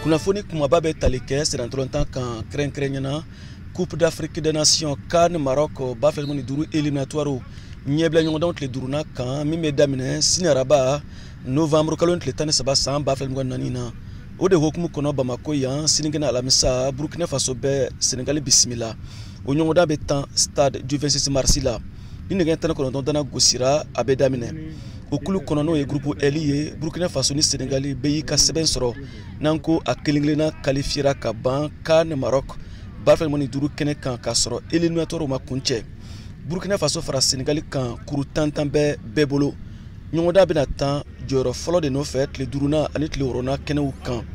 Kunnafoni kumaba bɛ tali kɛ sennantolatan kan, kɛrɛnkɛrɛnya na Coupe d'Afrique des Nations CAN Maroc 2025 éliminatoire ɲɛbila ɲɔgɔndanw tile duurunan kan, min bɛ daminɛ sini araba novembre kalo tile 13 san 2024 na. O de hukumu kɔnɔ, Bamako yan, sinikɛnɛ alamisa, Burkina Faso bɛ Senegali bisimila. O ɲɔgɔndan bɛ tan Stade du 26 mars la. Ni nɛgɛ 19 dana gosira, a bɛ daminɛ. O kulu kɔnɔ, n'o ye groupe L ye, Burkina Faso ni Senegali bɛɛ y'i ka sɛbɛn sɔrɔ, n'an ko a kelen kelenna qualifiera ka ban CAN Maroc 2025 kɛnɛ kan, k'a sɔrɔ éliminatoire ma kuncɛ. Burkina Faso fara Senegali kan, kuru 10 10 bɛ bɛɛ bolo. Ɲɔgɔndan bɛna tan jɔyɔrɔ fɔlɔ de nɔfɛ tile duurunan ani tile wɔɔrɔnan kɛnɛw kan.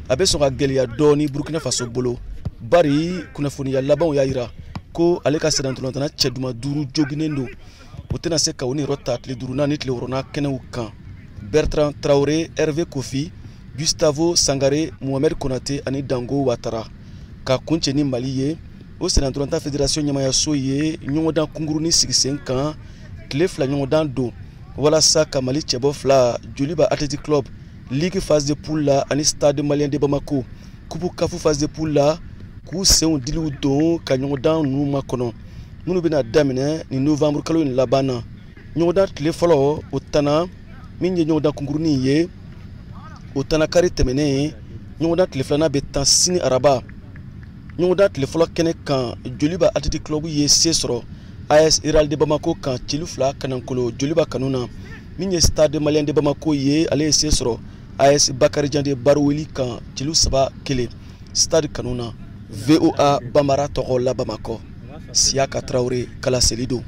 A bɛ sɔn ka gɛlɛya dɔɔni Burkina Faso bolo, bari kunnafoniya labanw y'a yira ko ale ka sennantolatanna cɛ duman duuru joginnen don, o tɛna se ka o niyɔrɔ ta tile duurunan ni tile wɔɔrɔnan kɛnɛw kan: Bertrand Traoré, Hervé Kofi, Gustavo Sangare, Mohamed Konate ani Dango Watara. Ka kuncɛ ni Mali ye, o sennantolatan fédération ɲɛmayaso ye ɲɔgɔndan kunkurunin sigi sen kan, tile 2 ɲɔgɔndan don, walasa ka Mali cɛbɔ fila, Joliba Athletic Club ligue phase de poule la ani Stade Malien de Bamako coupe CAF phase de poule la, k'u senw diliw don ka ɲɔgɔndan ninnu makɔnɔ, minnu bɛna daminɛ ni novembre kalo in laban na. Ɲɔgɔndan tile fɔlɔ, o tana min ye ɲɔgɔndan kunkurunin ye, o tana kari tɛmɛnen. Ɲɔgɔndan tile filanan bɛ tan sini araba. Ɲɔgɔndan tile fɔlɔ kɛnɛ kan, Joliba Athletic Club ye se sɔrɔ AS Real de Bamako kan celu 2 kanankolo Joliba kanu na. Min ye Stade Malien de Bamako ye, ale ye se sɔrɔ AS Bakarijan de Barouéli kan celu 3-1 Stade kanu na. VOA Bambara tɔgɔ la, Bamakɔ, Siyaka Tarawele kalaseli don.